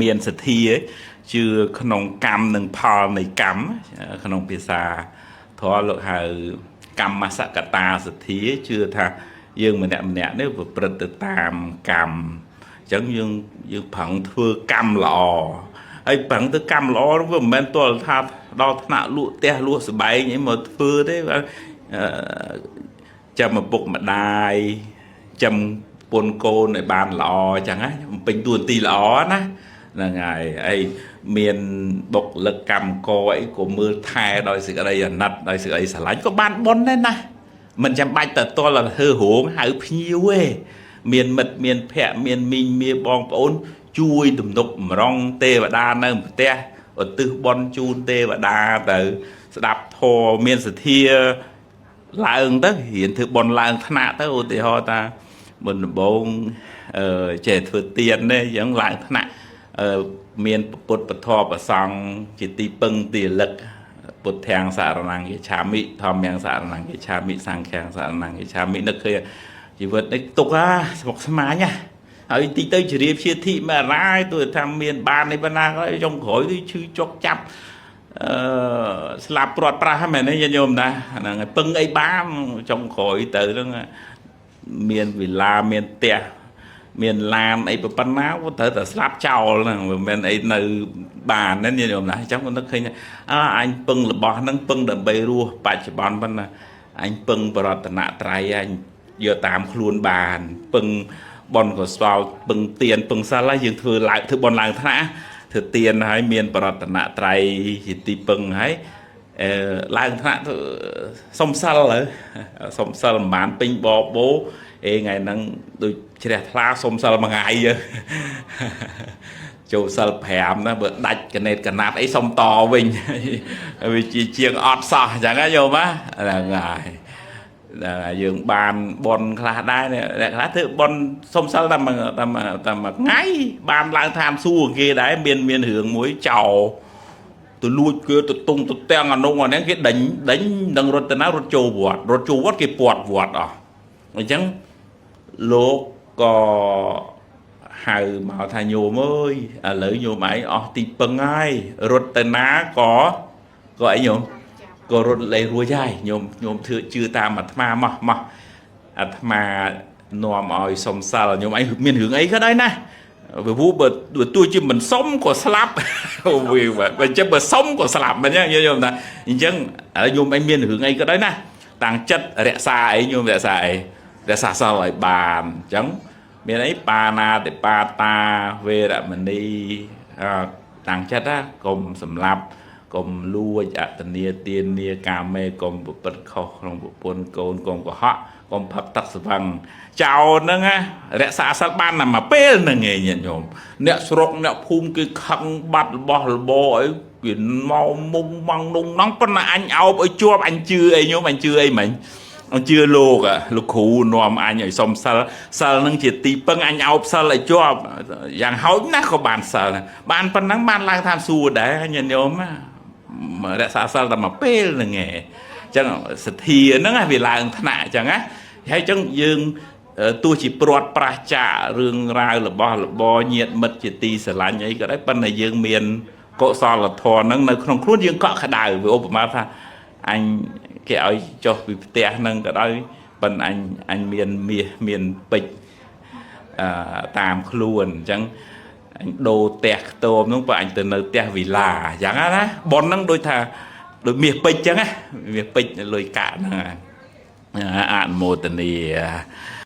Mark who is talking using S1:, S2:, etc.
S1: មានសទ្ធាជឿក្នុងកម្មនិងផលនៃកម្មក្នុងភាសាធម៌លោកហៅកម្មសកតាសទ្ធាជឿថាយើងម្នាក់ម្នាក់នេះប្រព្រឹត្តទៅតាមកម្មអញ្ចឹងយើងប្រឹងធ្វើកម្មល្អហើយប្រឹងធ្វើកម្មល្អនោះវាមិនមែនទល់ថាដល់ថ្នាក់លក់ផ្ទះលក់ស្បែងអីមកធ្វើទេបាទអឺចាំឪពុកម្ដាយចាំពុនកូនឲ្យបានល្អអញ្ចឹងណាបំពេញតួនាទីល្អណាហ្នឹងហើយអីមានបុគ្គលិកកម្មករអីក៏មើលថែដោយសេចក្តីអាណិតដោយសេចក្តីស្រឡាញ់ក៏បានបុណ្យដែរណាមិនចាំបាច់តែតល់តែធ្វើរោងហៅភ្ញៀវទេមានមិត្តមានភ័ក្រមានមីងមានបងប្អូនជួយទំនុកបំរុងទេវតានៅផ្ទះឧទ្ទិសបុណ្យជូនទេវតាទៅស្ដាប់ធម៌មានសទ្ធាឡើងទៅរៀនធ្វើបុណ្យឡើងថ្នាក់ទៅឧទាហរណ៍ថាមុនដំបូងអឺចេះធ្វើទានទេអញ្ចឹងឡើងថ្នាក់អឺមានពុទ្ធពធប្រសង្ឃជាទីពឹងទីរលឹកពុទ្ធាំងសារណង្កិឆាមិធម្មំសារណង្កិឆាមិសង្ឃាំងសារណង្កិឆាមិនឹកឃើញជីវិតនេះទុកអាស្មុគស្មាញណាហើយទីទៅជ្រាបជាធិមរាយទោះថាមានបាននេះប៉ុណ្ណាក៏ចុងក្រោយទៅឈឺចុកចាប់អឺស្លាប់ព្រាត់ប្រាសហ្នឹងមែនទេញាតិញោមណាហ្នឹងហើយពឹងអីបានចុងក្រោយទៅហ្នឹងមានវិឡាមានផ្ទះមានឡានអីប៉ុណ្ណាត្រូវតែស្លាប់ចោលហ្នឹងមិនមែនអីនៅបានទេញាតិញោមណាអញ្ចឹងគាត់នឹកឃើញអើអញពឹងរបស់ហ្នឹងពឹងដើម្បីរស់បច្ចុប្បន្នប៉ុណ្ណាអញពឹងបរតនត្រ័យអញយកតាមខ្លួនបានពឹងបុណ្យកុសលពឹងទានពឹងសិលហើយយើងធ្វើឡើងធ្វើបុណ្យឡើងថ្នាក់ធ្វើទានហើយមានបរតនត្រ័យជាទីពឹងហើយអឺឡើងថ្នាក់ទៅសុំសិលហើយសុំសិលមិនបានពេញបបោអេថ្ងៃហ្នឹងដូចជ្រះថ្លាសុំសិលមួយថ្ងៃយើចូលសិល5ណាបើដាច់កណេតកណាត់អីសុំតវិញវាជាជាងអត់សោះអញ្ចឹងណាយោមណាហ្នឹងហើយហ្នឹងហើយយើងបានបនខ្លះដែរអ្នកខ្លះធ្វើបនសុំសិលតែមួយតែមួយតែមួយថ្ងៃបានឡើងឋានសួគ៌គេដែរមានមានរឿងមួយចោលទៅលួចគេទៅតុងទៅទាំងអានោះអានេះគេដេញដេញនឹងរត់ទៅណារត់ចូលវត្តរត់ចូលវត្តគេពាត់វត្តអស់អញ្ចឹងលោកក៏ហៅមកថាញោមអើយឥឡូវញោមឯងអស់ទីពឹងហើយរត់ទៅណាក៏ក៏អីញោមក៏រត់លេរួចហើយញោមញោមធ្វើជឿតាមអាត្មាមកមកអាត្មានាំឲ្យសុំសិលញោមឯងមានរឿងអីក៏ដោយណាវាព្រោះបើទោះជាមិនសុំក៏ស្លាប់វាបើអញ្ចឹងបើសុំក៏ស្លាប់មិនអញ្ចឹងញោមណាអញ្ចឹងឥឡូវញោមឯងមានរឿងអីក៏ដោយណាតាំងចិត្តរក្សាអីញោមរក្សាអីរក្សាសិលឲ្យបានអញ្ចឹងមានអីបាណាតិបាតាវេរមណីអឺតាំងចិត្តណាកុំសម្លាប់កុំលួចអតនីទានាកាមេកុំប្រព្រឹត្តខុសក្នុងប្រពន្ធកូនកុំកុហកកុំផឹកទឹកស្វឹងចោលហ្នឹងណារក្សាសិលបានតែមួយពេលហ្នឹងឯងញាតិញោមអ្នកស្រុកអ្នកភូមិគេខឹងបាត់របស់របរអីគេមកមុងម៉ងនងណងប៉ុន្តែអញអោបឲ្យជាប់អញជឿអីញោមអញជឿអីមិញអញជឿលោកលោកគ្រូនាំអញឲ្យសុំសិលសិលនឹងជាទីពឹងអញអោបសិលឲ្យជាប់យ៉ាងហោចណាស់ក៏បានសិលបានប៉ុណ្ណឹងបានឡើងឋានសួគ៌ដែរញាតិញោមរក្សាសិលតែមួយពេលហ្នឹងឯងអញ្ចឹងសទ្ធាហ្នឹងវាឡើងថ្នាក់អញ្ចឹងណាហើយអញ្ចឹងយើងទោះជាព្រាត់ប្រាសចាករឿងរ៉ាវរបស់របរញាតមិត្តជាទីស្រឡាញ់អីក៏ដោយប៉ុន្តែយើងមានកុសលធម៌ហ្នឹងនៅក្នុងខ្លួនយើងកក់ក្ដៅវាឧបមាថាអញគេឲ្យចុះពីផ្ទះហ្នឹងក៏ដោយប៉ុន្តែអញអញមានមាសមានពេជ្រអឺតាមខ្លួនអញ្ចឹងអញដូរផ្ទះខ្ទមហ្នឹងបើអញទៅនៅផ្ទះវិឡាអញ្ចឹងណាប៉ុនហ្នឹងដូចថាដូចមាសពេជ្រអញ្ចឹងណាមាសពេជ្រលុយកាក់ហ្នឹងអនុមោទនា។